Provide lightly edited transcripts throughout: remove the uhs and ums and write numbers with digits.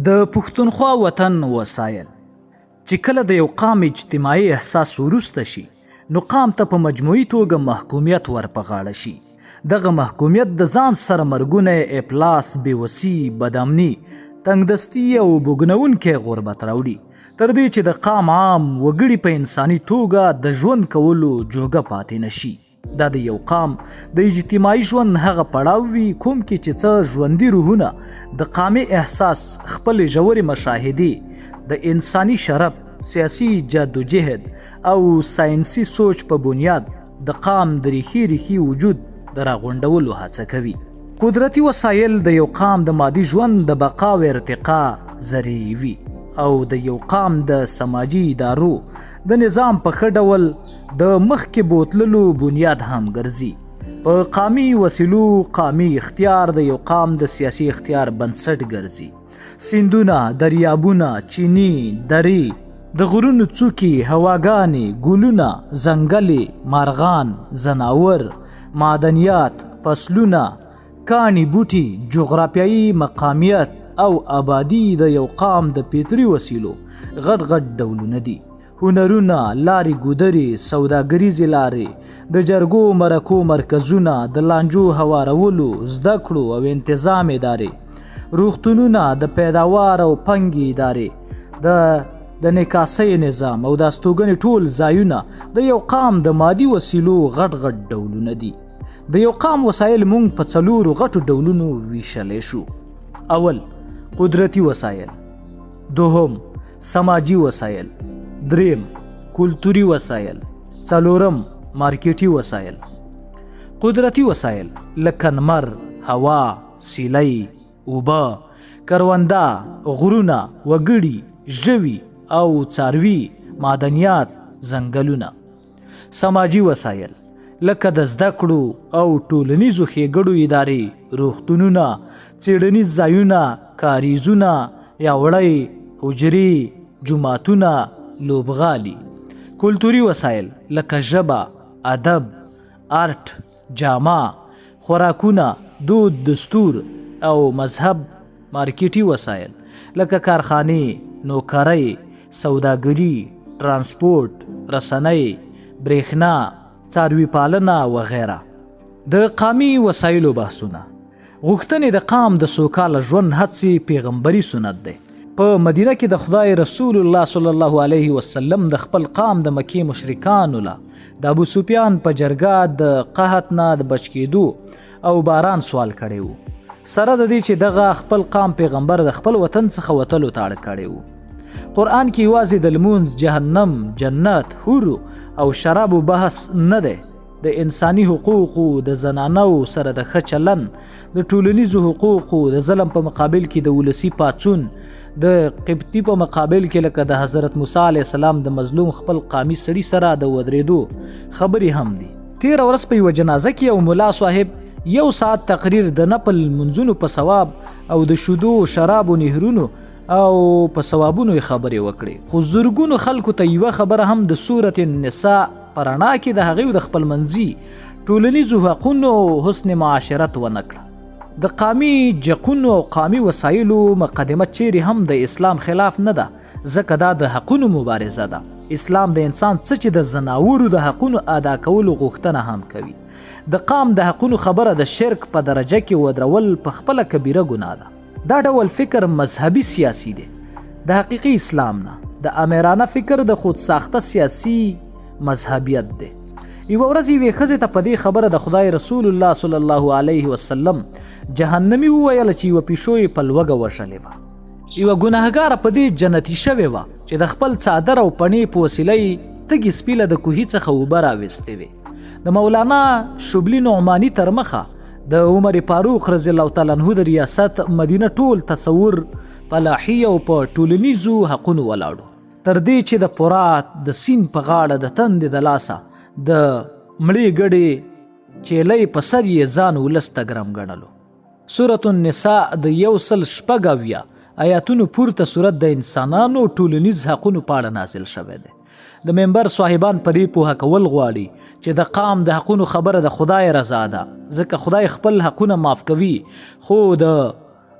د پښتونخوا وطن وسایل. چې کله د یو قام اجتماعي احساس وروسته شي، نو قام ته په مجموعي توګه محکومیت ور په غاړه شي. دغه محکومیت د ځان سره مرګونی افلاس، بېوسي، بدامني، تنګدستي او بوږنوونکی غربت راوړي، تر دې چې د قام عام وګړي په انساني توګه د ژوند کولو جوګه پاتې نه شي. دا د یو قام د اجتماعي ژوند هغه پړاو وي کوم کې چې څه ژوندي روحونه د قامي احساس، خپلې ژورې مشاهدې، د انساني شرف، سیاسي جدوجهد او ساینسي سوچ په بنیاد د قام د ریښې ریښې وجود د راغونډولو هڅه کوي. قدرتي وسایل د یو قام د مادي ژوند د بقا او ارتقا ذریعې وي او د یو قام د سماجي ادارو د نظام په ښه ډول د مخکې بوتللو بنیاد هم ګرځي. په قامي وسیلو قامي اختیار د یو قام د سیاسي اختیار بنسټ ګرځي. سیندونه، دریابونه، چینې، درې، د غرونو څوکې، هواګانې، ګلونه، ځنګلې، مارغان، ځناور، معدنیات، فصلونه، کاڼي بوټي، جغرافیایي مقامیت او آبادي د یو قام د فطري وسیلو غټ غټ ډولونه دي. هنرونه، لارې ګودرې، سوداګریزې لارې، د جرګو مرکو مرکزونه، د لانجو هوارولو، زده کړو او انتظام ادارې، روغتونونه، د پیداوار او پنګې ادارې، د د نکاسۍ نظام او د استوګنې ټول ځایونه د یو قام د مادي وسیلو غټ غټ ډولونه دي. د یو قام وسایل مونږ په څلورو غټو ډولونو ویشلی شو. اول، قدرتي وسایل، دوهم، سماجي وسایل، دریم، کلتوري وسایل، څلورم، مارکیټي وسایل. قدرتي وسایل لکه نمر، هوا، سیلۍ، اوبه، کرونده، غرونه، وګړي، ژوي او څاروي، معدنیات، ځنګلونه. سماجي وسایل لکه د زده کړو او ټولنیزو ښېګړو ادارې، روغتونونه، څېړنیز ځایونه، کاریزونه یا وړۍ، حجرې، جوماتونه، لوبغالي. کلتوري وسایل لکه ژبه، ادب، ارټ، جامه، خوراکونه، دود دستور او مذهب. مارکیټي وسایل لکه کارخانې، نوکرۍ، سوداګري، ترانسپورت، رسنۍ، برېښنا، څاروي پالنه وغیره. د قامي وسایلو بحثونه. غوښتنې د قام د سوکاله ژوند هڅې پیغمبري سنت دی. په مدینه کې د خدای رسول الله صلی الله علیه وسلم د خپل قام د مکې مشرکانو له د ابو سفیان په جرګه د قحط نه د بچ کېدو او باران سوال کړی وو، سره د دې چې دغه خپل قام پیغمبر د خپل وطن څخه وتلو ته اړ کړی وو. قرآن کې یوازې د لمونځ، جهنم، جنت، حورو او شرابو بحث نه دی. د انساني حقوقو، د زنانو سره د ښه چلن، د ټولنیزو حقوقو، د ظلم په مقابل کې د ولسي پاڅون، د قبطي په مقابل کې لکه د حضرت موسی علیه السلام د مظلوم خپل قامي سړي سره د ودرېدو خبرې هم دي. تېره ورځ په یوه جنازه کې یو ملا صاحب یو ساعت تقریر د نپل لمونځونو په ثواب او د شودو، شرابو، نهرونو او په ثوابونو یې خبرې وکړې، خو زرګونو خلکو ته یوه خبره هم د سورة النساء په رڼا کې د هغوی د خپلمنځي ټولنیزو حقونو او حسن معاشرت ونه کړه. د قامي جقونو او قامي وسایلو مقدمه چیرې هم د اسلام خلاف نه ده، ځکه دا د حقونو مبارزه ده. اسلام د انسان څه چې د ځناورو د حقونو ادا کولو غوښتنه هم کوي. د قام د حقونو خبره د شرک په درجه کې ودرول په خپله کبیره ګناه ده. دا ډول فکر مذهبي سیاسي دی، د حقیقي اسلام نه، د امیرانه فکر د خود ساخته سیاسي مذهبیت دی. یوه ورځ یوې ښځې ته په دې خبره د خدای رسول الله صلی الله علیه وسلم جهنمي وویل چې یوه پیشو یې په لوږه وژلې وه. یوه ګناهګاره په دې جنتي شوې وه چې د خپل څادر او پڼې په وسیله یې تږي سپي له د کوهي څخه اوبه راویستې وې. د مولانا شبلي نعماني تر مخه د عمر فاروق رضی الله تعالی عنه د ریاست مدینه ټول تصور په لاحي او په ټولنیزو حقونو ولاړو، تر دې چې د فرات د سیند په غاړه د تندې د لاسه د مړې ګډې چیلۍ په سر یې ځان ولس ته ګرم ګڼلو. سورة النساء د 176 آیاتونو پورته سورت د انسانانو ټولنیز حقونو په اړه نازل شوی دی. د ممبر صاحبان په دې پوهه کول غواړي چې د قام د حقونو خبره د خدای رضا ده، ځکه خدای خپل حقونه معاف کوي، خو د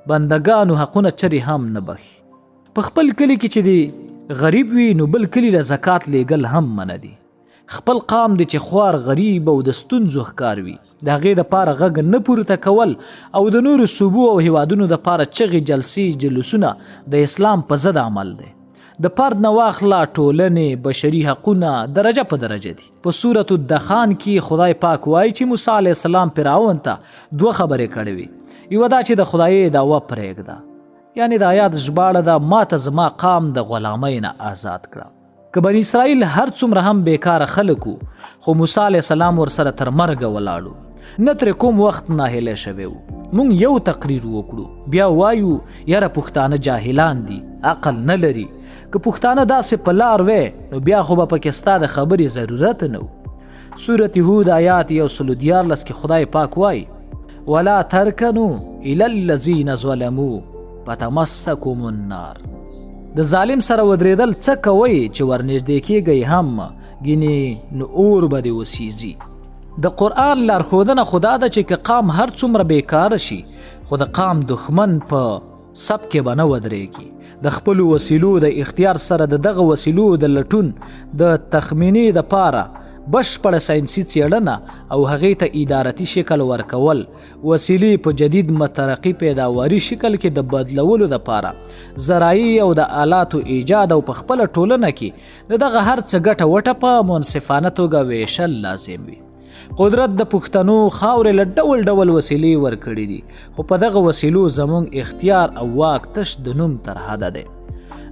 بندګانو حقونه چرې هم نه بخي. په خپل کلي کې چې دې غریب وي نو بل کلي له زکات لیږل هم منع دي. خپل قام دې چې خوار غریب او د ستونزو ښکار وي د هغې دپاره غږ نه پورته کول او د نورو صوبو او هیوادونو دپاره چغې جلسې جلوسونه د اسلام په ضد عمل دی. د فرد نه واخله ټولنې بشري حقونه درجه په درجه دي. په سورة الدخان کې خدای پاک وایي چې موسی علیه السلام فرعون ته دوه خبرې کړې وې، یوه دا چې د خدایې دعوه پرېږده، یعنې د آیات ژباړه ده، ماته زما قام د غلامۍ نه آزاد کړه. که بني اسرائیل هر څومره هم بیکاره خلک وو، خو موسی علیه السلام ورسره تر مرګه ولاړو، نه ترې کوم وخت ناهیلی شوی و. مونږ یو تقریر وکړو بیا وایو یاره پښتانه جاهلان دي، عقل نه لري. که پښتانه داسې په لار وی نو بیا خو به پکې ستا د خبرې ضرورت نه و. سورة هود آیات 113 کې خدای پاک وایي ولا ترکنو الی الذین ظلموا فتمسکم النار. د ظالم سره ودرېدل څه کوئ چې ورنږدې کېږئ هم، ګینې نو اور به دې وسیځي. د قرآن لارښودنه خو دا ده چې که قام هر څومره بیکاره شي خو د قام دښمن په سب کې به نه ودرېږي. د خپلو وسیلو د اختیار سره د دغه وسیلو د لټون د تخمینې د پاره بشپړه ساینسي څېړنه او هغې ته ادارتي شکل ورکول، وسیلې په جدید مترقي پیداواري شکل کې د بدلولو د پاره زراعي او د آلاتو ایجاد او په خپله ټولنه کې د دغه هر څه ګټه وټه په منصفانه توګه ویشل لازم وي. قدرت د پښتنو خاورې له ډول ډول وسیلې ورکړې دي، خو په دغه وسیلو زموږ اختیار او واک تش د نوم تر حده دی.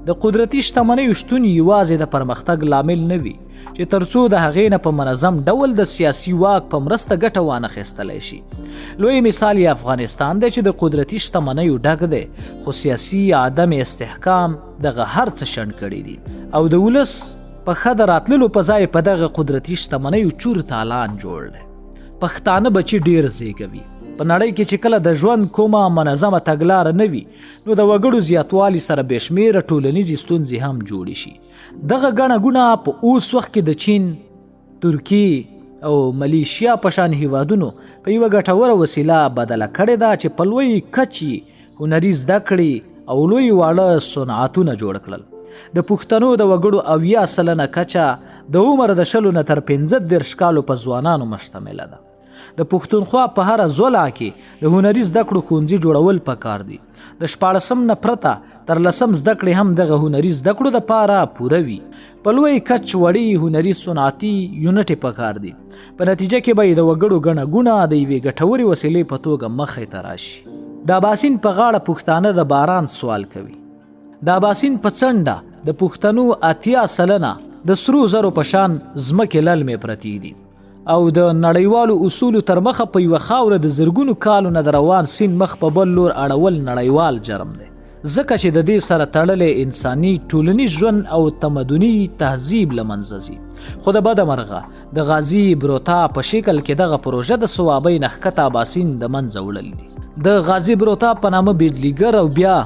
د قدرتي شتمنیو شتون یوازې د پرمختګ لامل نه وي چې ترڅو د هغې نه په منظم ډول د سیاسي واک په مرسته ګټه وانه خیستلی شي. لوی مثال یې افغانستان دی چې د قدرتي شتمنیو ډک دی، خو سیاسي عدم استحکام دغه هر څه شنډ کړي دي او د ولس په ښه د راتللو په ځای په دغه قدرتي شتمنیو چور تالان جوړ دی. پښتانه بچي ډیر زیږوي. په نړۍ کې چې کله د ژوند کومه منظمه تګلاره نه وي نو د وګړو زیاتوالي سره بې شمېره ټولنیزې ستونزې هم جوړې شي. دغه ګڼه ګوڼه په اوس وخت کې د چین، ترکیې او ملیشیا په شان هیوادونو په یوه ګټوره وسیله بدله کړې ده چې په لوی کچ یې هنري زده کړې او لوی واړه صنعتونه جوړ کړل. د پښتنو د وګړو 70% کچه د عمر د 20 نه تر 35 کالو په ځوانانو مشتمله ده. د پښتونخوا په هره ضلع کې د هنري زده کړو ښوونځي جوړول پکار دي. د 16 نه پرته تر لسم زده کړې هم دغه هنري زده کړو دپاره پوره وي. په لوی کچ وړې هنري صنعتي یونټې پکار دي. په نتیجه کې به یې د وګړو ګڼه ګوڼه د یوې ګټورې وسیلې په توګه مخې ته راشي. د اباسین په غاړه پښتانه د باران سوال کوي. د اباسین په څنډه د پښتنو 80% د سرو زرو په شان ځمکې للمې پرتې دي او د نړیوالو اصولو تر مخه په یوه خاوره د زرګونو کالو نه د روان سیند مخ په بل لور اړول نړیوال جرم دی، ځکه چې د دې سره تړلی انساني ټولنیز ژوند او تمدني تهذیب له منځه ځي. خو د بده مرغه د غازي بروتا په شکل کې دغه پروژه د صوابۍ نه ښکته اباسین د منځه وړل دي. د غازي بروتا په نامه بجلیګر او بیا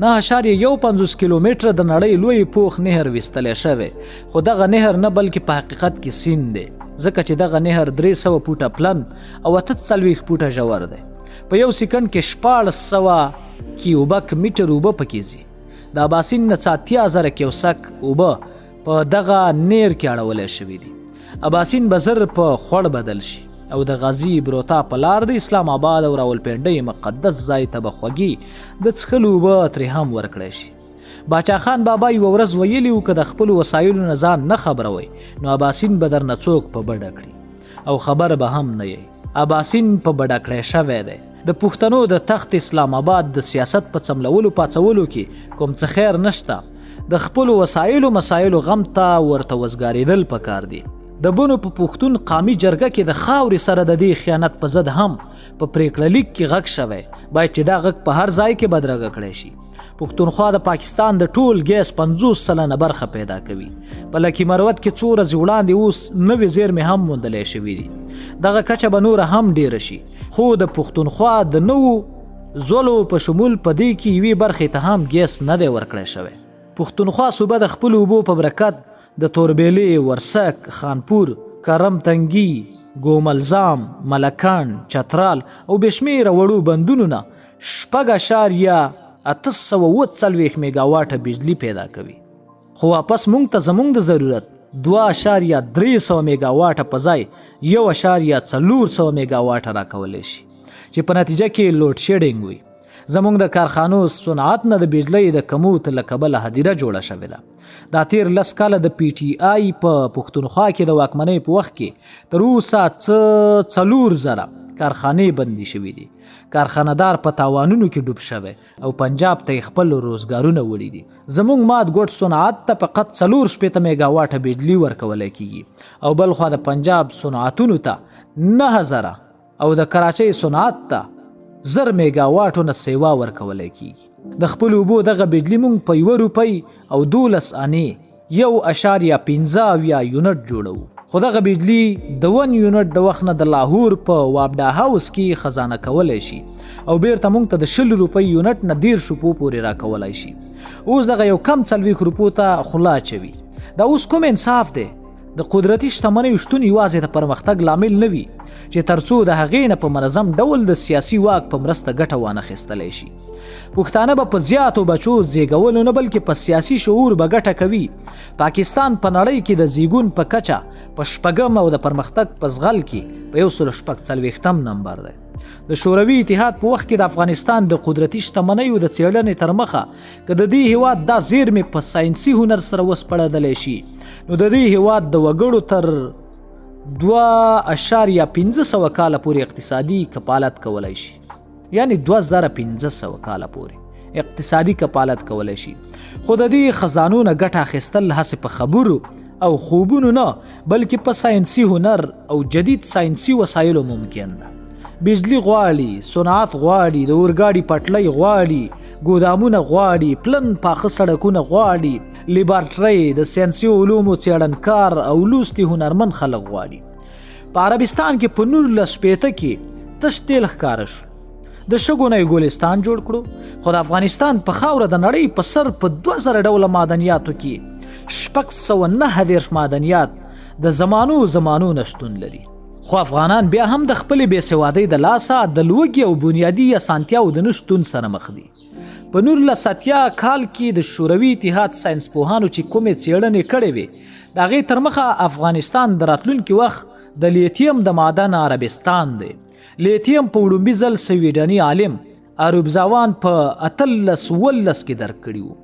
9.51 کیلومتره د نړۍ لوی پوخ نهر ویستلی شوی، خو دغه نهر نه بلکې په حقیقت کې سیند دی، ځکه چې دغه نهر 300 فوټه پلن او 48 فوټه ژور دی. په یو سیکنډ کې 1600 کیوبک میټر اوبه پکې ځي. د اباسین نه څه 80,000 کیوسک اوبه په دغه نیر کې اړولی شوي دي. اباسین به زر په خوړ بدل شي او د غازي بروتا په لار د اسلام آباد او راولپنډۍ مقدس ځای ته به خوږې د څښلو اوبه ترې هم ورکړی شي. باچا خان بابا یوه ورځ ویلي وو که د خپلو وسایلو نه ځان نه خبروئ نو اباسین به درنه څوک په بډه کړي او خبر به هم نه یئ. اباسین په بډه کړی شوی دی. د پښتنو د تخت اسلام آباد د سیاست په څملولو پاڅولو کې کوم څه خیر نشته. د خپلو وسایلو مسایلو غم ته ورته وزګارېدل پکار دي. د بنو په پښتون قامي جرګه کې د خاورې سره د دې خیانت په ضد هم په پرېکړه لیک کې غږ شوی، باید چې دا غږ په هر ځای کې بدرګه کړی شي. پښتونخوا د پاکستان د ټول ګیس 50% برخه پیدا کوي. په لکي مروت کې څو ورځې وړاندې اوس نوې زیرمې هم موندلی شوې دي. دغه کچه به نوره هم ډیره شي، خو د پښتونخوا د نوو زولو په شمول په دې کې یوې برخې ته هم ګیس نه دی ورکړی شوی. پښتونخوا صوبه د خپلو اوبو په برکت د توربېلې، ورسک، خانپور، کرم تنګي، ګوملزام، ملکند، چترال او بې شمېره وړو بندونو نه 6.847 میګاواټه بجلي پیدا کوي، خو واپس مونږ ته زمونږ د ضرورت 2.3 میګاواټه په ځای 1.4 میګاواټه راکولی شي، چې په نتیجه کې لوډ شیډینګ وي. زمونږ د کارخانو صنعت نه د بجلۍ د کموت له کبله هدیره جوړه شوې ده. دا تیر 10 کاله د پي ټي آی په پښتونخوا کې د واکمنۍ په وخت کې تر اوسه څه 4000 کارخانې بندې شوې دي. کارخانهدار په تاوانونو کې ډوب شوی او پنجاب ته یې خپل روزګارونه وړي دي. زمونږ مات ګوټ صنعت ته فقط 64 میګاواټه بجلي ورکولی کیږي او بلخوا د پنجاب صنعتونو ته 9000 او د کراچۍ صنعت ته 1000 میګاواټو نه سیوا ورکولی کیږي. د خپلو اوبو دغه بجلي مونږ په 1 روپۍ او 12 انې 1.75 یونټ جوړوو، خو دغه بجلي د 1 یونټ د وخت نه د لاهور په وابډا هاوس کې خزانه کولی شي او بیرته مونږ ته د 20 روپۍ یونټ نه 30 روپو پورې راکولی شي. اوس دغه یو کم 40 روپو ته خوله اچوي. دا اوس کوم انصاف دی؟ د قدرتي شتمنیو شتون یوازې د پرمختګ لامل نه وي چې ترڅو د هغې نه په منظم ډول د سیاسي واک په مرسته ګټه وانه خیستلی شي. پښتانه به په زیاتو بچو زیږولو نه بلکې په سیاسي شعور به ګټه کوي. پاکستان په نړۍ کې د زیږون په کچه په شپږم او د پرمختګ په زغل کې په 146 نمبر دی. د شوروي اتحاد په وخت کې د افغانستان د قدرتي شتمنیو د څېړنې تر مخه که د دې هیواد دا زیرمې په ساینسي هنر سره وسپړدلی شي، نو د دې هیواد د وګړو تر 2.5 کاله پورې اقتصادي کفالت کولای شي، یعنی 2500 کاله پورې اقتصادي کفالت کولای شي. خو د دې خزانو نه ګټه اخیستل هسې په خبرو او خوبونو نه، بلکې په ساینسي هنر او جدید ساینسي وسایلو ممکن ده. بجلی غواړي، صنعت غواړي، د اورګاډي پټلۍ غواړي، ګودامونه غواړي، پلن پاخه سړکونه غواړي، لیبارټرۍ، د ساینسي علومو څېړنکار او لوستي هنرمن خلک غواړي. په عربستان کې په 1960 کې تش تیل ښکاره شو، د شګو نه یې ګلستان جوړ کړو، خو د افغانستان په خاوره د نړۍ په سر په 2000 ډوله معدنیاتو کې 639 معدنیات د زمانو زمانو نه شتون لري. خو افغانان بیا هم د خپلې بېسوادۍ د لاسه د لوږې او بنیادي اسانتیاو د نه شتون سره مخ دي. په 1980 کال کې د شوروي اتحاد ساینس پوهانو چې کومې څېړنې کړې وې، د هغې تر مخه افغانستان د راتلونکي وخت د لیتیم د معدن عربستان دی. لیتیم په وړومبي ځل سویډني عالم اروبزاوان په 1817 کې درک کړي وو.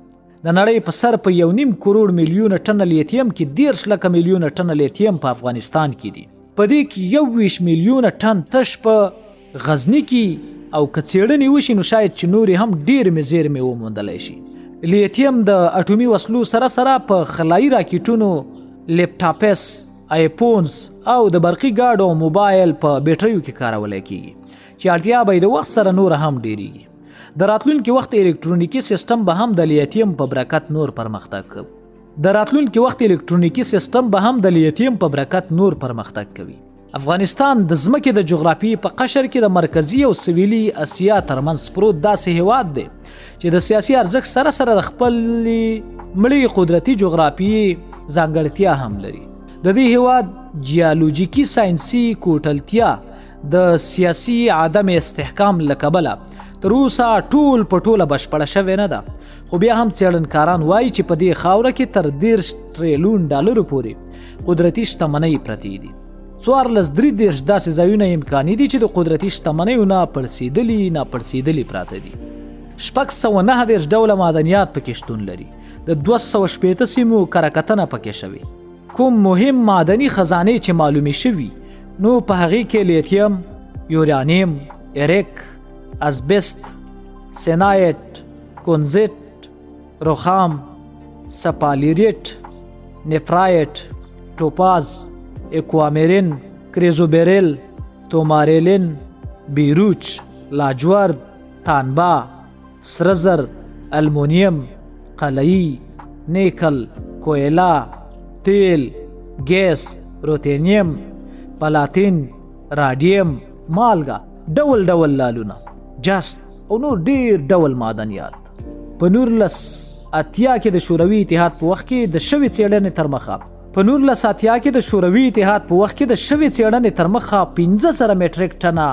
د نړۍ په سر په 1.5 کروړ میلیونه ټنه لیتیم کې 30 لکه میلیونه ټنه لیتیم په افغانستان کې دي. په دې کې 21 میلیونه ټن تش په غزني کې، او که څېړنې وشي نو شاید چې نورې هم ډېرې زیرمې وموندلی شي. لیتیم د اټومي وسلو سره سره په خلایي راکټونو، لپټاپس، آیفونز او د برقي ګاډو او موبایل په بیټریو کې کارولی کیږي، چې اړتیا به یې د وخت سره نوره هم ډېرېږي. د راتلونکي وخت الکترونیکي سیستم به هم د لیتیم په برکت نور پرمختګ کوي. د راتلونکي وخت الکترونیکي سیستم به هم د لیتیم په برکت نور پرمختګ کوي. افغانستان د ځمکې د جغرافیې په قشر کې د مرکزي او سویلي اسیا ترمنځ پروت داسې هیواد دی چې د سیاسي ارزښت سره سره د خپلې مړې قدرتي جغرافیې ځانګړتیا هم لري. د دې هیواد جیولوژیکي ساینسي کوټلتیا د سیاسي عدم استحکام له کبله تر اوسه ټول په ټوله بشپړه شوې نه ده، خو بیا هم څېړنکاران وایي چې په دې خاوره کې تر 30 ټریلیون ډالرو پورې قدرتي شتمنۍ پرتې دي. 1433 داسې ځایونه امکاني دي چې د قدرتي شتمنیو نه پړسېدلي پراته دي. 639 ډوله معدنیات پکې شتون لري. د 260 سیمو کره کتنه پکې شوې. کوم مهم معدني خزانې چې معلومې شوي نو په هغې کې لیتیم، یورانیم، اریک، ازبست، سینایټ، کونزیټ، رخام، سپالیریټ، نفرایټ، ټوپاز، اکوامیرین، کریزوبیریل، توماریلین، بیروچ، لاجورد، تانبا، سره زر، المونیم، قلعي، نیکل، کویله، تیل، ګیس، روتینیم، پلاتین، رادیم، مالګه، ډول ډول لالونه، جست او نور ډیر ډول معدنیات. په 1980 کې د شوروي اتحاد په وخت کې د شوې څېړنې تر مخه په 1980 کې د شوروي اتحاد په وخت کې د شوې څېړنې تر مخه 5000 میټریک ټنه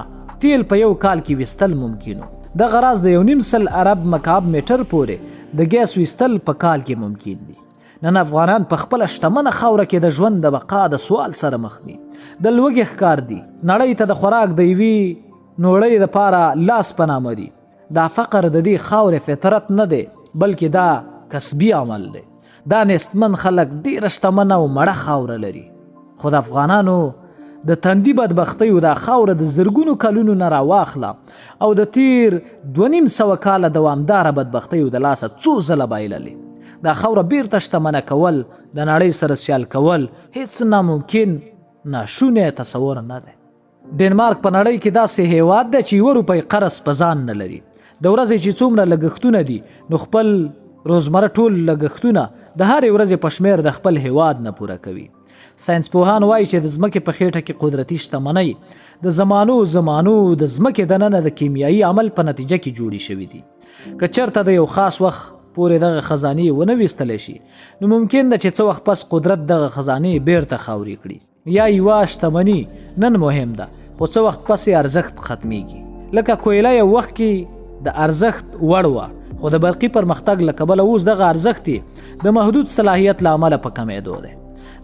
تیل په یو کال کې ویستل ممکن و. دغه راز د 1.5 ارب مکعب میټر پورې د ګیس ویستل په کال کې ممکن دي. نن افغانان په خپله شتمنه خاوره کې د ژوند د بقا د سوال سره مخ دي، د لوږې ښکار دي، نړۍ ته د خوراک د یوې نوړۍ دپاره لاس په نامه دي. دا فقر د دې خاورې فطرت نه دی، بلکې دا کسبي عمل دی. دا نیستمن خلک ډیره شتمنه او مړه خاوره لري، خو د افغانانو د تندي بدبختیو دا خاوره د زرګونو کلونو نه راواخله او د تیر 250 کاله دوامداره بدبختیو د لاسه څو ځله بایللې. دا خاوره بیرته شتمنه کول، د نړۍ سره سیال کول هیڅ ناممکن ناشونی تصور نه دی. ډنمارک په نړۍ کې داسې هیواد دی چې یوه روپۍ قرض په ځان نه لري. د ورځې چې څومره لګښتونه دي نو خپل روزمره ټول لګښتونه د هرې ورځې په شمیر د خپل هیواد نه پوره کوي. ساینس پوهان وایي چې د ځمکې په خېټه کې قدرتي شتمنۍ د زمانو زمانو د ځمکې دننه د کیمیایي عمل په نتیجه کې جوړې شوې دي. که چرته د یو خاص وخت پورې دغه خزانې ونه ویستلی شي نو ممکن ده چې څه وخت پس قدرت دغه خزانې بیرته خاورې کړي. یا یوه شتمني نن مهم ده خو څه وخت پس یې ارزښت ختمیږي. لکه کویله یو وخت کې د ارزښت وړ وه، خو د برقي پرمختګ له کبله اوس دغه ارزښت یې د محدود صلاحیت له امله په کمېدو دی.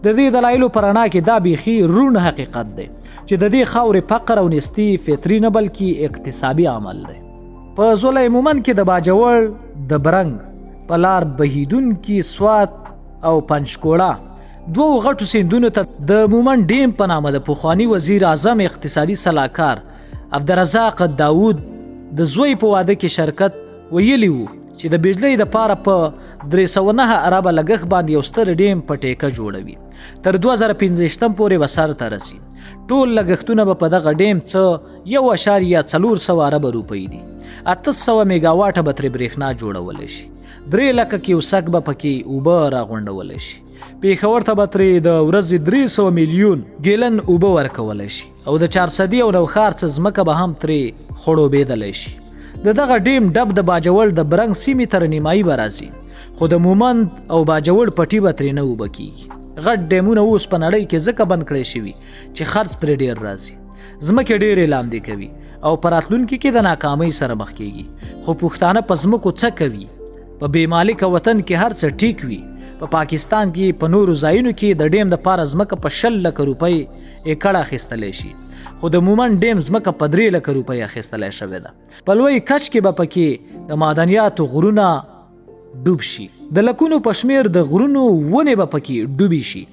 د دې دلایلو په رڼا کې دا بیخي روڼ حقیقت دی چې د دې خاورې فقر او نیستي فطري نه بلکې اکتسابي عمل دی. په ضلع مومند کې د باجوړ د برنګ په لار بهیدونکي سوات او پنجکوړه دوو غټو سیندونو ته د مومند ډیم په نامه د پخواني وزیر اعظم اقتصادي سلاکار عبدالرزاق داوود د زوی په واده کې شرکت ویلي وو چې د بجلۍ د پاره په 309 اربه لګښت باندې یو ستر ډیم په ټیکه جوړوي، تر 2025 پورې به سر ته رسي. ټول لګښتونه به په دغه ډیم څه 1.4 اربه روپۍ دي. 800 میګاواټه به ترې برېښنا جوړولی شي، 3 لکه کیوسک به پکې اوبه راغونډولی شي، پېښور ته به ترې د ورځې 300 میلیون ګیلن اوبه ورکولی شي او د چارسدي او نوښار څه ځمکه به هم ترې خړوبېدلی شي. د دغه ډیم ډب د باجوړ د برنګ سیمې تر نیمایي به راځي، خو د مومند او باجوړ پټي به ترې نه اوبه کیږي. غټ ډیمونه اوس په نړۍ کې ځکه بند کړی شوي چې خرڅ پرې ډیر راځي، ځمکې ډېرې لاندې کوي او په راتلونکي کې د ناکامۍ سره مخ کیږي. خو پښتانه په ځمکو څه کوي؟ په بې مالکه وطن کې هر څه ټیک وي. په پاکستان کې په نورو ځایونو کې د ډیم د پاره ځمکه په 20 لکه روپۍ ایکړ اخیستلی شي، خو د مومند ډیم ځمکه په 3 لکه روپۍ اخیستلی شوې ده. په لوی کچ کې به پکې د معدنیاتو غرونه ډوب شي، د لکونو په شمیر د غرونو ونې به پکې ډوبې شي.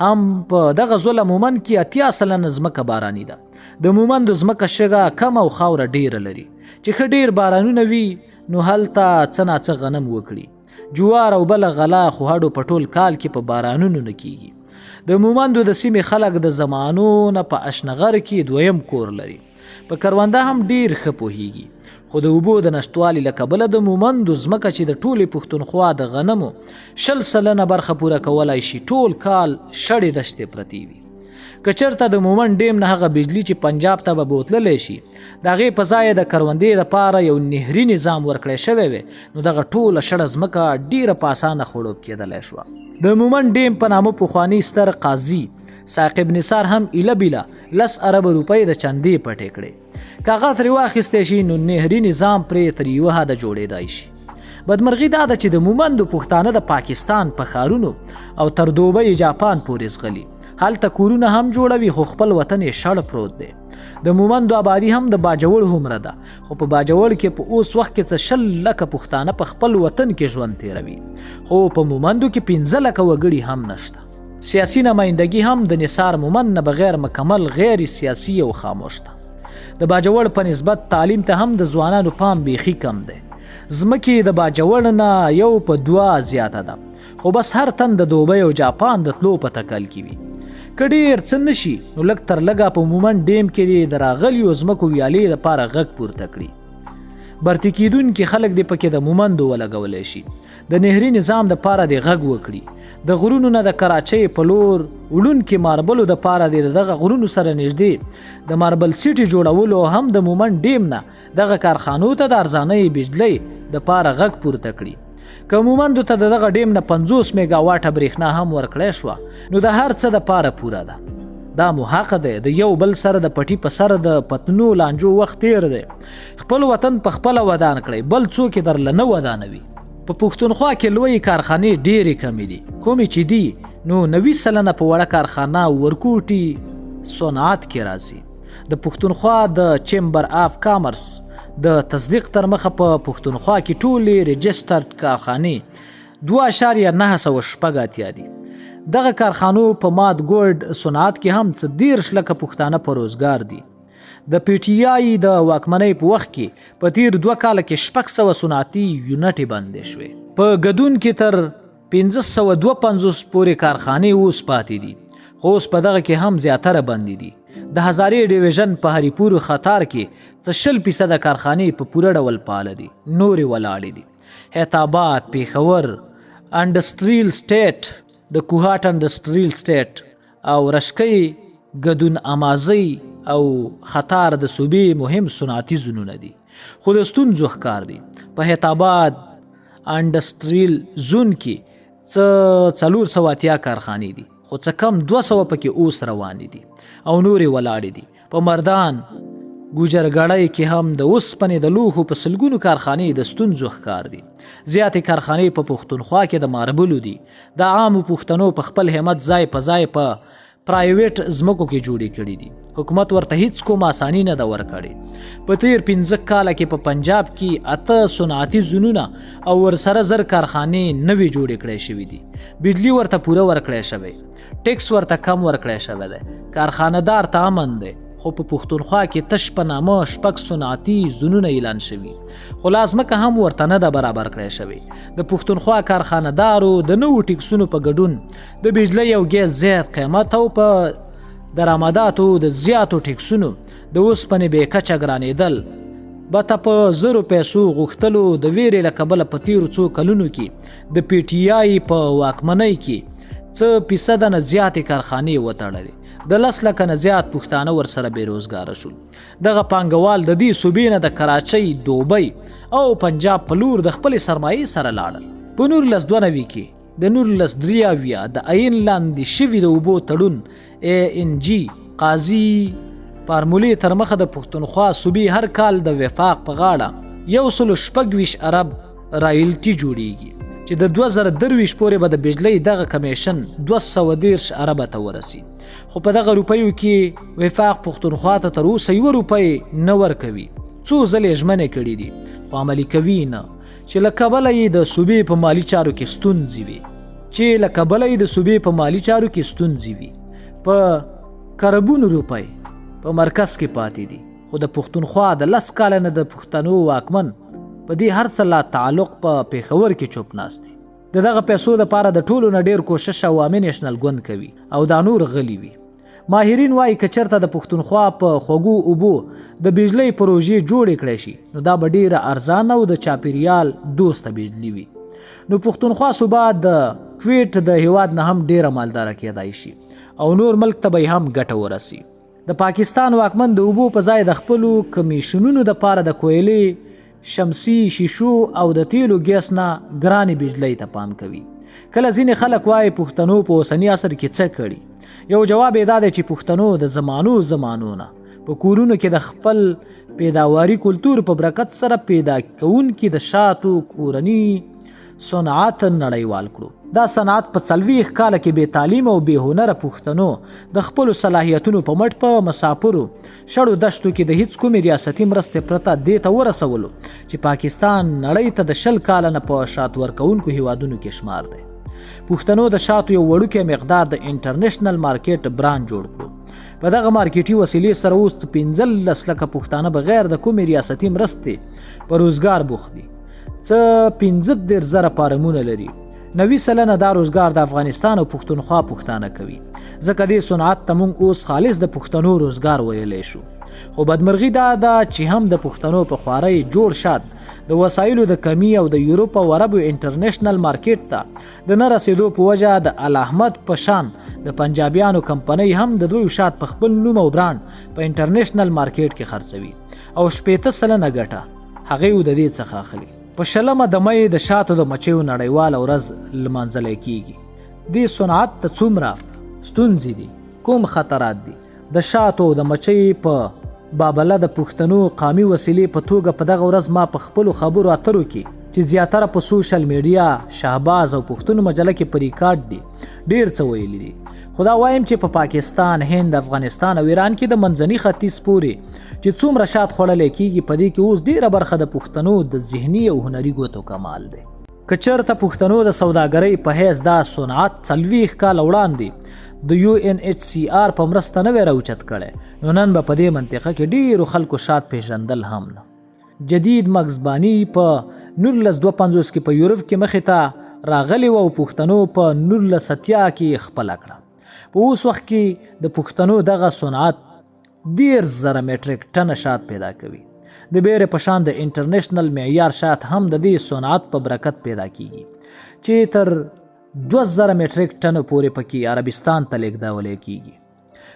هم په دغه ضلع مومند کې 80% ځمکه باراني ده. د مومندو ځمکه شګه کمه او خاوره ډیره لري، چې ښه ډیر بارانونه وي نو هلته څه ناڅه غنم وکړي. جوار او بله غله خو هډو په ټول کال کې په بارانونو نه کیږي. د مومندو د سیمې خلک د زمانو نه په اشنغر کې دویم کور لري، په کرونده هم ډیر ښه پوهیږي، خو د اوبو د نشتوالي له کبله د مومندو ځمکه چې د ټولې پښتونخوا د غنمو 20% برخه پوره کولای شي، ټول کال شړې دشتې پرتې وي. که چېرته د مومند ډیم نه هغه بجلي چې پنجاب ته به بوتللی شي د هغې په ځای د کروندې دپاره یو نهري نظام ورکړی شوی وی، نو دغه ټوله شړه ځمکه ډیره په اسانه خړوب کېدلی شوه. د مومند ډیم په نامه پخوانی ستر قاضي ثاقب نثار هم ایله بیله 10 اربه روپۍ د چندې پټې کړې. که هغه ترې واخیستی شي نو نهري نظام پرې تر یوه حده جوړېدای شي. بدمرغي دا ده چې د مومندو پښتانه د پاکستان په ښارونو او تر دوبۍ جاپان پورې ځغلي، هلته کورونه هم جوړوي، خو خپل وطن یې شړ پروت دی. د مومندو آبادي هم د باجوړ هومره ده، خو په باجوړ کې په اوس وخت کې څه 20 لکه پښتانه په خپل وطن کې ژوند تیروي، خو په مومندو کې 5 لکه وګړي هم نشته. سیاسي نمایندګي هم د نثار مومند نه بغیر مکمل غیر سیاسي او خاموش ده. د باجوړ په نسبت تعلیم ته هم د ځوانانو پام بیخي کم دی. ځمکې د باجوړ نه 1 په 2 زیاته ده، خو بس هر تن د دوبۍ او جاپان د تلو په تکل کې وي. که ډیر څه نشي نو لږ تر لږه په مومند ډیم کې دې د راغلیو ځمکو ویالې دپاره غږ پورته کړي. برتي کیدونکي خلک دې پکې د مومندو ولګولی شي، د نهري نظام د پاره دې غږ وکړي، د غرونو نه د کراچۍ په لور وړونکي ماربلو د پاره دې دغه غرونو سره نږدې د ماربل سیټي جوړولو هم د مومند ډیم نه دغه کارخانو ته د ارزانۍ بجلۍ د پاره غږ پورته کړي. که مومندو ته د دغه ډیم نه 50 میګاواټه برېښنا هم ورکړی شوه نو د هر څه د پاره پوره ده. دا مو حق دی. د یو بل سره د پټي په سر د پتنو لانجو وخت تیر دی. خپل وطن په خپله ودان کړئ، بل څوک یې درله نه ودانوي. په پښتونخوا کې لویې کارخانې ډېرې کمې دي، کومې چې دي نو 90% په وړه کارخانه او ورکوټي صنعت کې راځي. د پښتونخوا د چیمبر آف کامرس د تصدیق تر مخه په پښتونخوا کې ټولې رجسټرډ کارخانې 2.986 دي. دغه کارخانو په مات ګولډ صنعت کې هم څه 30 لکه پښتانه په روزګار دي. د پي ټي آی د واکمنۍ په وخت کې په تیر 2 کاله کې 600 صنعتي یونټې بندې شوې. په ګدون کې تر 552 پورې کارخانې اوس پاتې دي، خو اوس په دغه کې هم زیاتره بندې دي. د هزارې ډیویژن په هریپور خطار کې څه 20% کارخانې په پوره ډول فعاله دي، نورې ولاړې دي. حیات آباد، پېښور انډسټریل سټیټ، د کوهاټ انډسټریل سټیټ او رشکۍ، ګدون امازۍ او خطار د صوبې مهم صنعتي زونونه دي، خو د ستونزو ښکار دي. په حیات آباد انډسټریل زون کې څه 480 کارخانې دي، خو څه کم 200 پکې اوس روانې دي او نورې ولاړې دي. په مردان ګوجرګړۍ کې هم د اوسپنې د لوښو په سلګونو کارخانې د ستونزو ښکار دي. زیاتې کارخانې په پښتونخوا کې د ماربلو دي. د عامو پښتنو په خپل همت ځای په ځای په پرایویټ ځمکو کې جوړې کړې دي. حکومت ورته هیڅ کوم اساني نه ده ورکړې. په تیر 5 کاله کې په پنجاب کې 8 صنعتي زونونه او ورسره 1000 کارخانې نوې جوړې کړې شوې دي. بجلی ورته پوره ورکړې شوې، ټیکس ورته کم ورکړی شوی دی، کارخانه دار ته امن دی. خو په پښتونخوا کې تش په نامه 6 صنعتي زونونه اعلان شوي، خو لا ځمکه هم ورته نه ده برابر کړی شوې. د پښتونخوا کارخانه دارو د نوو ټیکسونو په ګډون د بجلۍ او ګیس زیات قیمت او په درآمداتو د زیاتو ټیکسونو د اوسپنې بې کچه ګرانېدل به په زرو پیسو غوښتلو د ویرې له کبله په تیرو څو کلونو کې د پي ټي آی په واکمنۍ کې څه فیصده نه زیاتې کارخانې وتړلې. د 10 لکه نه زیات پښتانه ورسره بې روزګاره شول. دغه پانګوال د دې صوبې نه د کراچۍ، دوبۍ او پنجاب په لور د خپلې سرمایې سره لاړل. په 1992 کې د 1973 د عین لاندې شوي د اوبو تړون ای ان جي قاضي فارمولې تر مخه د پښتونخوا صوبې هر کال د وفاق په غاړه 126 ارب رایلټي جوړیږي، چې د 2023 پورې به د بجلۍ دغه کمیشن 230 اربه ته ورسي. خو په دغه روپیو کې وفاق پښتونخوا ته تر اوسه یوه روپۍ نه ورکوي. څو ځلې ژمنې کړې دي خو عملي کوي نه، چې له کبله یې د صوبې په مالي چارو کې ستونزې وي په کربونو روپۍ په مرکز کې پاتې دي. خو د پښتونخوا د 10 کاله نه د پښتنو واکمن په دې هر څه لا تعلق په پېښور کې چوپ ناست دي. د دغه پیسو دپاره د ټولو نه ډېر کوشش عوامي نېشنل ګوند کوي او دا نور غلي وي. ماهرین وایي که چېرته د پښتونخوا په خوږو اوبو د بجلۍ پروژې جوړې کړی شي نو دا به ډېره ارزانه او د چاپیریال دوسته بجلي وي. نو پښتونخوا صوبه د کویټ د هیواد نه هم ډېره مالداره کېدای شي او نور ملک ته به یې هم ګټه ورسي. د پاکستان واکمن د اوبو په ځای د خپلو کمیشنونو دپاره د کویلې، شمسي شیشو او د تیلو ګیس نه ګرانې بجلۍ ته پام کوي. کله ځینې خلک وایي پښتنو په اوسني عصر کې څه کړي، یو جواب یې دا دی چې پښتنو د زمانو زمانو نه په کورونو کې د خپل پیداواري کلتور په برکت سره پیدا کوونکي د شاتو کورني صنعت نړیوال کړو. دا صنعت په 40 کاله کې بې تعلیم او بې هنره پښتنو د خپلو صلاحیتونو په مټ په مسافرو شړو دشتو کې د هیڅ کومې ریاستي مرستې پرته دې ته ورسولو چې پاکستان نړۍ ته د 20 کاله نه په شات ورکوونکو هیوادونو کې شمار دی. پښتنو د شاتو یو وړوکی مقدار د انټرنیشنل مارکیټ برانډ جوړ کړو. په دغه مارکیټي وسیلې سره اوس 15 لکه پښتانه بغیر د کومې ریاستي مرستې په روزګار بوخت دي. څه 35,000 فارمونه لري. 90% دا روزګار د افغانستان او پښتونخوا پښتانه کوي، ځکه دې صنعت ته موږ اوس خالص د پښتنو روزګار ویلی شو. خو بدمرغي دا ده چې هم د پښتنو په خوارۍ جوړ شات د وسایلو د کمی او د یورپ او عربو انټرنیشنل مارکیټ ته د نه رسیدو په وجه د الاحمد په شان د پنجابیانو کمپنۍ هم د دوی شات په خپل نوم او برانډ په انټرنیشنل مارکیټ کې خرڅوي او 60% ګټه هغې د دې څخه اخلي. په 20 د مې د شاتو د مچیو نړیواله ورځ لمانځلی کیږي. دې صنعت ته څومره ستونزې دي. کوم خطرات دي؟ د شاتو او د مچۍ په بابله د پښتنو قامي وسیلې په توګه په دغه ورځ ما په خپلو خبرو اترو کې چې زیاتره په سوشل میډیا، شهباز او پښتون مجله کې په ریکارډ دي، ډیر څه ویلي دي. خو دا وایم چې په پاکستان، هند، افغانستان او ایران کې د منځني ختیځ پورې چې څومره شات خوړلی کیږي، په دې کې اوس ډیره برخه د پښتنو د ذهني او هنري ګوتو کمال دی. که چېرته پښتنو د سوداګرۍ په حیث دا صنعت 40 کاله وړاندې د یو این ایچ سی آر په مرسته نه وای راوچت کړی، نو نن به په دې منطقه کې ډیرو خلکو شات پیژندل هم نه. جدید مغزبانی په 1952 کې په یورپ کې مخې ته راغلی و او پښتنو په 1980 کې خپله کړه. په اوس وخت کې د پښتنو دغه صنعت 30,000 میټریک ټنه شات پیدا کوي. د بیرې په شان د انټرنیشنل معیار شات هم د دې صنعت په برکت پیدا کیږي چې تر 2000 میټریک ټنو پورې پکې عربستان ته لیږدولی کیږي.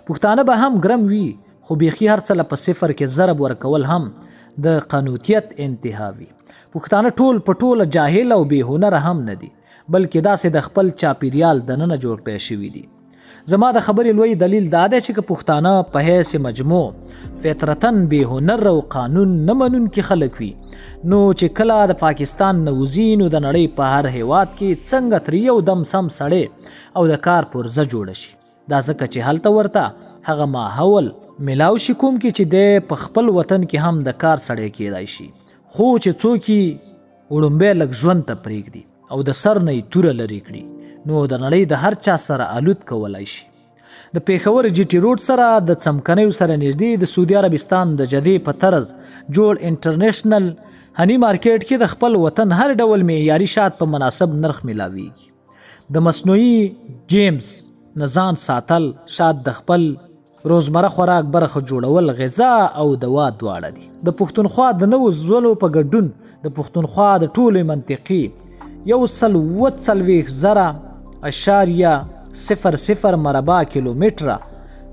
پښتانه به هم ګرم وي، خو بیخي هر څه له په صفر کې ضرب ورکول هم د قنوطیت انتها وي. پښتانه ټول په ټوله جاهل او بې هنره هم نه دي، بلکې داسې د خپل چاپیریال دننه جوړ کړی شوي دي. زما د خبرې لوی دلیل دا دی چې که پښتانه په حیث مجموع فطرتاً بې هنر او قانون نه منونکي خلک وي، نو چې کله د پاکستان نه وځي نو د نړۍ په هر هیواد کې څنګه ترې یو دم سم سړی او د کار پرزه جوړه شي؟ دا ځکه چې هلته ورته هغه ماحول ملاو شي کوم کې چې دی په خپل وطن کې هم د کار سړی کیدای شي، خو چې څوک یې وړومبی لږ ژوند ته پرېږدي او د سر نه یې توره لرې کړي نو د نړۍ د هر چا سره الوت کولای شي. د پېښور جی ټي روډ سره د څمکنیو سره نږدې د سعودي عربستان د جدې په طرز جوړ انټرنیشنل هني مارکیټ کې د خپل وطن هر ډول معیاري شات په مناسب نرخ ملاویږي. د مصنوعي جیمز نه ځان ساتل، شات د خپل روزمره خوراک برخه جوړول غذا او دوا دواړه دي. د پښتونخوا د نوو ضلعو په ګډون د پښتونخوا د ټولې منطقې 147,000.00 مربع کیلومتره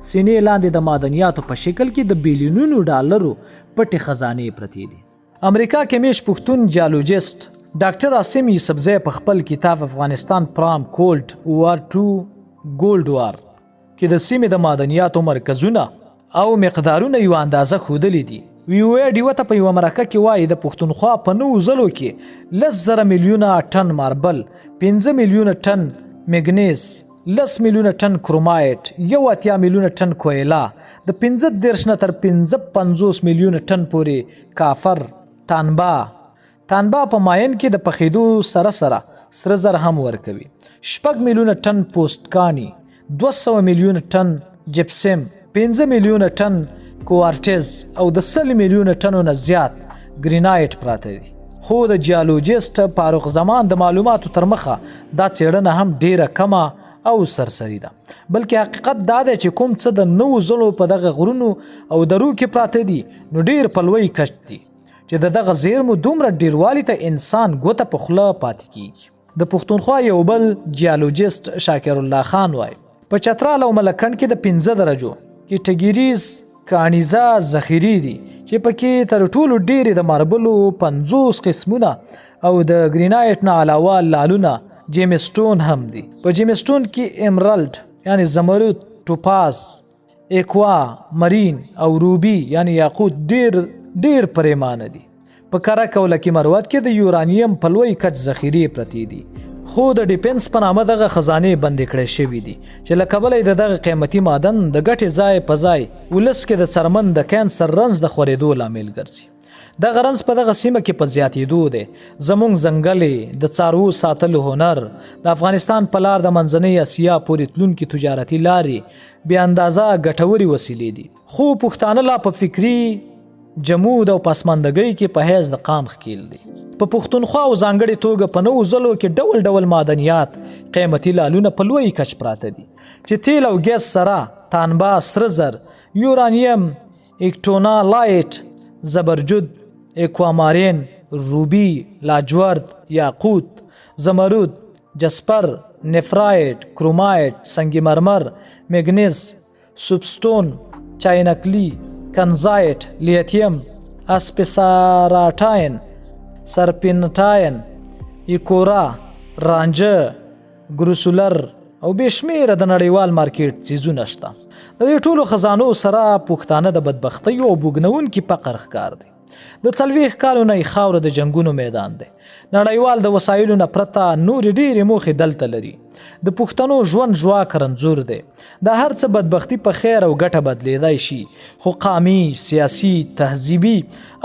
سینې لاندې د معدنیاتو په شکل کې د بیلیونونو ډالرو پټې خزانې پرتې دي. امریکا کې میشت پښتون جیولوجیست ډاکټر عاصم یوسفزی په خپل کتاب افغانستان فرام کولډ وار ټو ګولډ وار کې د سیمې د معدنیاتو مرکزونه او مقدارونه یوه اندازه ښودلي دي. وي او ای ډیوه ته په یوه مرکه کې وايي، د پښتونخوا په نوو ضلعو کې 10,000 میلیونه ټن ماربل، 5 میلیونه ټن میګنیز، 10 میلیونه ټن کرومایټ، 81 میلیونه ټن کویله، د 35 نه تر 55 میلیونه ټن پورې کافر، تانبا، تانبا په ماین کې د پخېدو سره سره سره زر هم ورکوي، 6 میلیونه ټن پوست کانی، 200 میلیونه ټن جپسم، 5 میلیونه ټن کوارټز او د 100 میلیونه ټنو نه زیات ګرینایټ پراته دي. خو د جیولوجیست فاروق زمان د معلوماتو تر مخه دا څېړنه هم ډیره کمه او سرسري ده، بلکې حقیقت دا دی چې کوم څه د نوو ضلعو په دغه غرونو او درو کې پراته دي نو ډیر په لوی کچ دي چې د دغه زیرمو دومره ډیروالي ته انسان ګوته په خوله پاتې کیږي. د پښتونخوا یو بل جیولوجیست شاکر الله خان وایي، په چترال او ملکنډ کې د 5 درجو کیټګریز کاڼیزه ذخیرې دي چې پکې تر ټولو ډېرې د ماربلو 50 قسمونه او د ګرینایټ نه علاوه لالونه جیمسټون هم دي. په جیمسټون کې ایمرالډ یعنی زمرد، ټوپاز، اکوا مرین او روبي یعنی یاقوت ډیر ډیر پریمانه دي. په کرک او لکي مروت کې د یورانیم په لوی کچ ذخیرې پرتې دي، خو د ډیفنس په نامه دغه خزانې بندې کړې شوې دي چې له کبله یې د دغه قیمتي معدن د ګټې ځای په ځای ولس کې د څرمن د کینسر رنځ د خورېدو لامل ګرځي. دغه رنځ په دغه سیمه کې په زیاتېدو دی. زمونږ ځنګلې، د څاروو ساتلو هنر، د افغانستان په لار د منځنۍ اسیا پورې تلونکي تجارتي لارې بې اندازه ګټورې وسیلې دي، خو پښتانه لا په فکري جمود او پسماندګۍ کې په حیث د قام ښکیل دي. په پښتونخوا او ځانګړې توګه په نوو ضلعو کې ډول ډول معدنیات، قیمتي لالونه په لوی کچ پراته دي چې تیل او ګیس سره تانبا، سره زر، یورانیم، اکټونا لایټ، زبرجد، اکوامارین، روبي، لاجورد، یاقوت، زمرد، جسپر، نفرایټ، کرومایټ، سنگ مرمر، میګنیز، سوپسټون، چاینکلی، کنزایټ، لیتیم، اسپساراټاین، سرپنټاین، ایکورا، رانجه، ګروسولر، او بې شمېره د نړیوال مارکیټ څیزونه شته. د دې ټولو خزانو سره پښتانه د بدبختۍ او بوږنوونکي فقر ښکار دي. د 40 کالو نه یې خاوره د جنګونو میدان دی. نړیوال د وسایلو نه پرته نورې ډېرې موخې دلته لري. د پښتنو ژوند ژواک رنځور دی. د هر څه بدبختي په خیر او ګټه بدلېدای شي، خو قامي، سیاسي، تهذیبي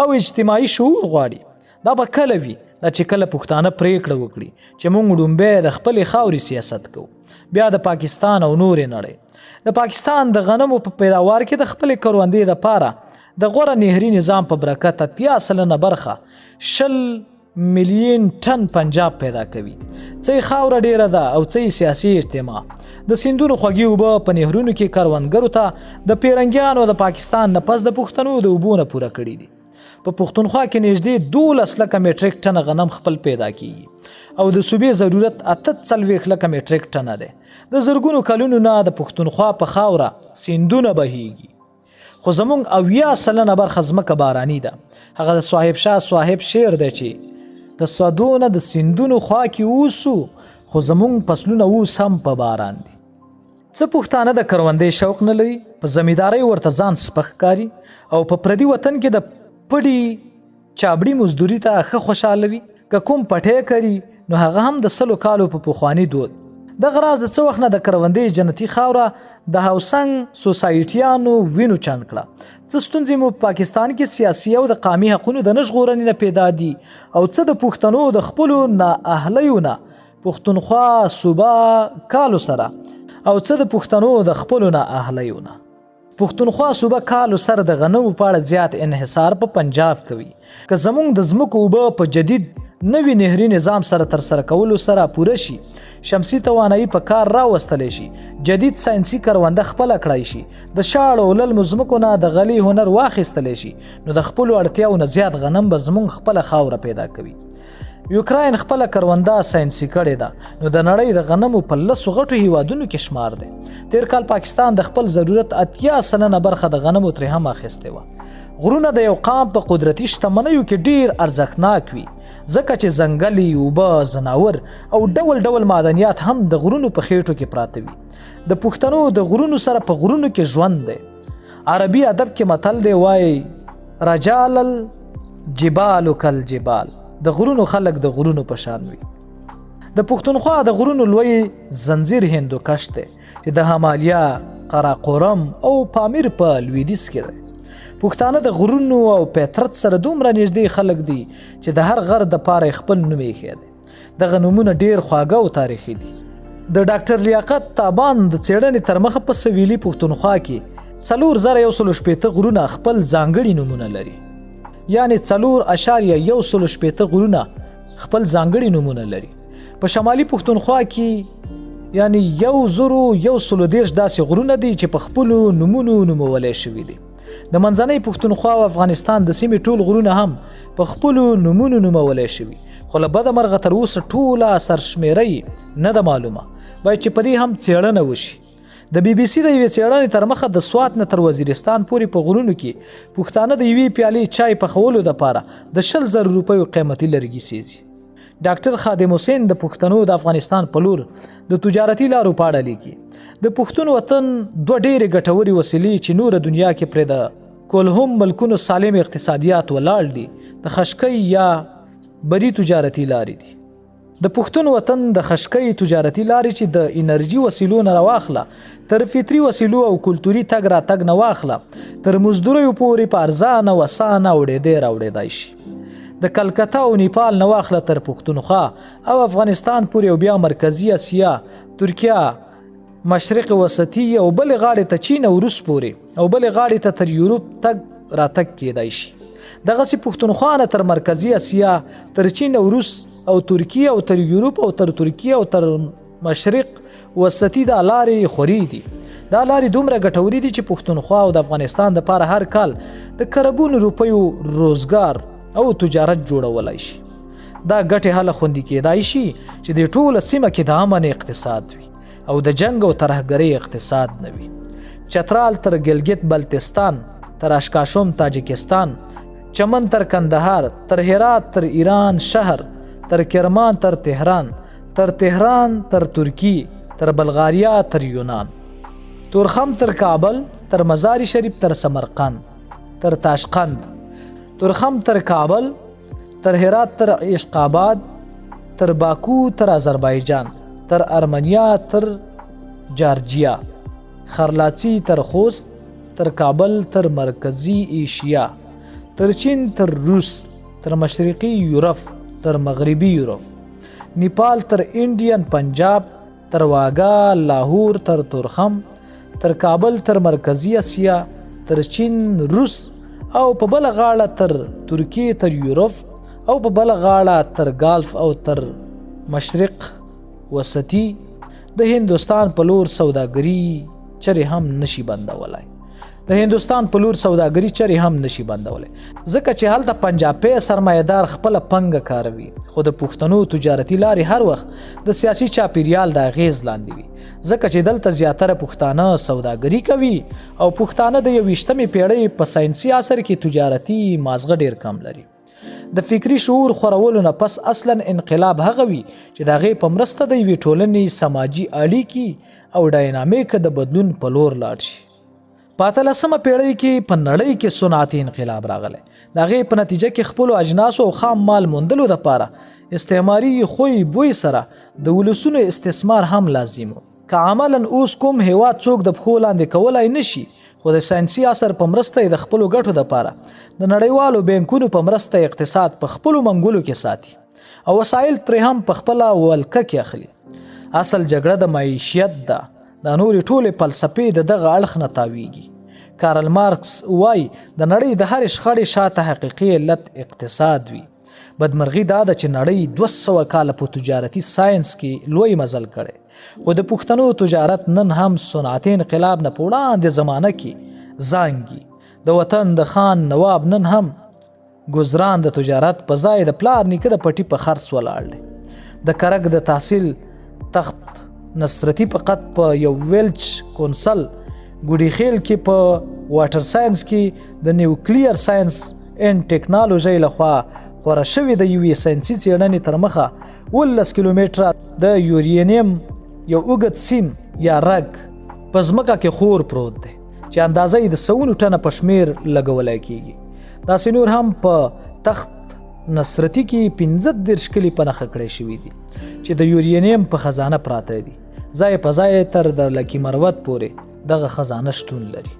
او اجتماعي شعور غواړي. دا به کله وي؟ دا چې کله پښتانه پرېکړه وکړي چې مونږ ړومبی د خپلې خاورې سیاست کوو، بیا د پاکستان او نورې نړۍ. د پاکستان د غنمو په پیداوار کې د خپلې کروندې دپاره د غوره نهري نظام په برکت 80% برخه 20 میلیون ټن پنجاب پیدا کوي. څه یې خاوره ډیره ده او څه یې سیاسي اجتماع. د سیندونو خوږې اوبه په نهرونو کې کروندګرو ته د پیرنګیانو د پاکستان نه پس د پښتنو د اوبو نه پوره کړي دي. په پښتونخوا کې نږدې 12 لکه میټریک ټنه غنم خپل پیدا کیږي او د صوبې ضرورت 48 لکه میټریک ټنه دی. د زرګونو کلونو نه د پښتونخوا په خاوره سیندونه بهیږي، خو زمونږ 70% برخه ځمکه باراني ده. هغه د صاحب شاه صاحب شعر دی چې د سودو نه د سیندونو خوا کې اوسو، خو زمونږ فصلونه اوس هم په باران دي. څه پښتانه د کروندې شوق نه لري، په زمیندارۍ ورته ځان سپک ښکاري او په پردي وطن کې د پړي چابړي مزدوري ته ښه خوشحاله وي. که کوم پټی کري نو هغه هم د 100 کالو په پخواني دود. دغه راز د څه وخت نه د کروندې جنتي خاوره د هاوسنګ سوسایټیانو وینو چاڼ کړه. څه ستونزې مو په پاکستان کې سیاسي او د قامي حقونو د نه ژغورنې نه پیدا دي او څه د پښتنو د خپلو نااهلیو نه پښتونخوا صوبه کالو سره او څه د پښتنو د خپلو نااهلیو نه. پښتونخوا صوبه کالو سره د غنمو په اړه زیات انحصار په پنجاب کوي. که زمونږ د ځمکو اوبه په جدید نوي نهري نظام سره ترسره کولو سره پوره شي، شمسي توانایي په کار راوستلی شي، جدید ساینسي کرونده خپله کړای شي، د شاړو او للمو ځمکو نه د غلې هنر واخیستلی شي، نو د خپلو اړتیاو نه زیات غنم به زمونږ خپله خاوره پیدا کوي. یوکراین خپله کرونده ساینسي کړې ده، نو د نړۍ د غنمو په 10 غټو هیوادونو کې شمار دی. تیر کال پاکستان د خپل ضرورت 80% برخه د غنمو ترې هم اخیستې وه. غرونه د یو قام په قدرتي شتمنیو کې ډیر ارزښتناک وي، ځکه چې ځنګلي، اوبه، ځناور او ډول ډول معدنیات هم د غرونو په خېټو کې پراته وي. د پښتنو د غرونو سره په غرونو کې ژوند دی. عربي ادب کې متل دی، وایي رجال الجبال کالجبال، د غرونو خلک د غرونو په شان وي. د پښتونخوا د غرونو لوی زنځیر هندوکش دی چې د همالیا، قراقرم او پامیر په لویدیځ کې دی. پښتانه د غرونو او فطرت سره دومره نږدې خلک دي چې د هر غر د پاره خپل نوم ایښی دی. دغه نومونه ډیر خواږه او تاریخي دي. د ډاکټر لیاقت تابان د څېړنې تر مخه په سویلي پښتونخوا کې 4160 غرونه خپل ځانګړي نومونه لري، یعنې 4.160 غرونه خپل ځانګړي نومونه لري. په شمالي پښتونخوا کې یعنې 1130 داسې غرونه دي چې په خپلو نومونو نومولی شوي دي. د منځنۍ پښتونخوا او افغانستان د سیمې ټول غرونه هم په خپلو نومونو نومولی شوي، خو له بده مرغه تر اوسه ټوله سرشمېره یې نه ده معلومه. باید چې په دې هم څېړنه وشي. د بي بي سي د یوې څېړنې تر مخه د سوات نه تر وزیرستان پورې په غرونو کې پښتانه د یوې پیالې چای پخولو دپاره د 20,000 روپیو قیمتي لرګي سېځي. ډاکټر خادم حسین د پښتنو د افغانستان په لور د تجارتي لارو په اړه لیکي: د پښتون وطن دوه ډېرې ګټورې وسیلې چې نوره دنیا کې پرې د کولهم ملکونو سالم اقتصادیات ولاړ دي، د خشکۍ یا بري تجارتي لارې دي. د پښتون وطن د خشکۍ تجارتي لارې چې د انرژي وسیلو نه راواخله تر فطري وسیلو او کلتوري تګ راتګ نه واخله تر مزدوریو پورې په ارزانه او اسانه وړېدی راوړېدای شي. د کلکته او نیپال نه واخله تر پښتونخوا او افغانستان پورې او بیا مرکزي اسیا، ترکیه، مشرق وسطي او بلې غاړې ته چین او روس پورې او بلې غاړې ته تر یورپ تګ راتګ کېدای شي. دغسې پښتونخوا نه تر مرکزي اسیا، تر چین او روس او ترکیه او تر یورپ او تر ترکیه او تر مشرق وسطي دا لارې خورې دي. دا لارې دومره ګټورې دي چې پښتونخوا او د افغانستان دپاره هر کال د کربونو روپیو روزګار او تجارت جوړولای شي. دا ګټې هله خوندي کېدای شي چې د ټوله سیمه کې د امن اقتصاد وي او د جنګ او ترهګرۍ اقتصاد نه وي. چترال تر ګلګت بلتستان، تر اشکاشم تاجکستان، چمن تر کندهار، تر هرات تر ایران شهر، تر کرمان تر تهران، تر تهران تر ترکی، تر بلغاریا تر یونان، تورخم تر کابل، تر مزار شریف تر سمرقند، تر تاشقند، تورخم تر کابل، تر هرات تر عشق آباد، تر باکو تر آذربایجان، تر ارمنیا تر جارجیا، خرلاڅي تر خوست، تر کابل تر مرکزي ایشیا، تر چین تر روس، تر مشرقي یورپ تر مغربي یورپ، نیپال تر انډین پنجاب، تر واګا لاهور تر تورخم، تر کابل تر مرکزي اسیا، تر چین روس او په بله غاړه تر ترکیې تر یورپ او په بله غاړه تر ګالف او تر مشرق وسطي د هندوستان په لور سوداګري چرې هم نشي بندولای. د هندوستان په لور سوداګري چرې هم نشي بندولی، ځکه چې هلته پنجابی سرمایهدار خپله پنګه کاروي، خو د پښتنو تجارتي لارې هر وخت د سیاسي چاپیریال د اغیز لاندې وي، ځکه چې دلته زیاتره پښتانه سوداګري کوي او پښتانه د 21مې پیړۍ په ساینسي عصر کې تجارتي مازغه ډیر کم لري. د فکري شعور خورولو نه پس اصلا انقلاب هغه وي چې د هغې په مرسته د یوې ټولنې سماجي اړیکي او ډاینامیک د بدلون په لور لاړ شي. په 18مه پیړۍ کې په نړۍ کې صنعتي انقلاب راغلی. د هغې په نتیجه کې خپلو اجناسو او خام مال موندلو دپاره استعماري خوی بوی سره د ولسونو استثمار هم لازم و. که عملا اوس کوم هیواد څوک د پښو لاندې کولای نشي، خو د ساینسي عصر په مرسته یې د خپلو ګټو دپاره د نړیوالو بانکونو په مرسته اقتصاد په خپلو منګولو کې ساتي او وسایل ترې هم په خپله ولکه کې اخلي. اصل جګړه د معیشت ده، دا نورې ټولې فلسفې د دغه اړخ نه تاویږي. کارل مارکس وایي د نړۍ د هرې شخړې شاته حقیقي علت اقتصاد وي. بدمرغي دا ده چې نړۍ 200 کاله په تجارتي ساينس کې لوی مزل کړی، خو د پښتنو تجارت نن هم صنعتي انقلاب نه په وړاندې زمانه کې زانګي. د وطن د خان نواب نن هم ګزران د تجارت په ځای د پلار نیکه د پټي په خرڅ ولاړ دی. د کرک د تحصیل تخت نصرتي په قد په یو ویلچ کونسل ګوډي خیل کې په واټر ساينس کې د نیوکلیر ساينس اینډ ټکنالوژۍ لخوا خوره شوې د یوې ساينسي څېړنې تر مخه 19 کیلومتره د یورینیم یو اوږد سیم یا رګ په ځمکه کې خور پروت دی چې اندازه یې د سوونو ټنه په شمیر لګولی کیږي. داسې نور هم په تخت نصرتي کې 35 کلي په نښه کړی شوي دي چې د یورینیم په خزانه پراته دي. ځای په ځای تر د لکي مروت پورې دغه خزانه شتون لري.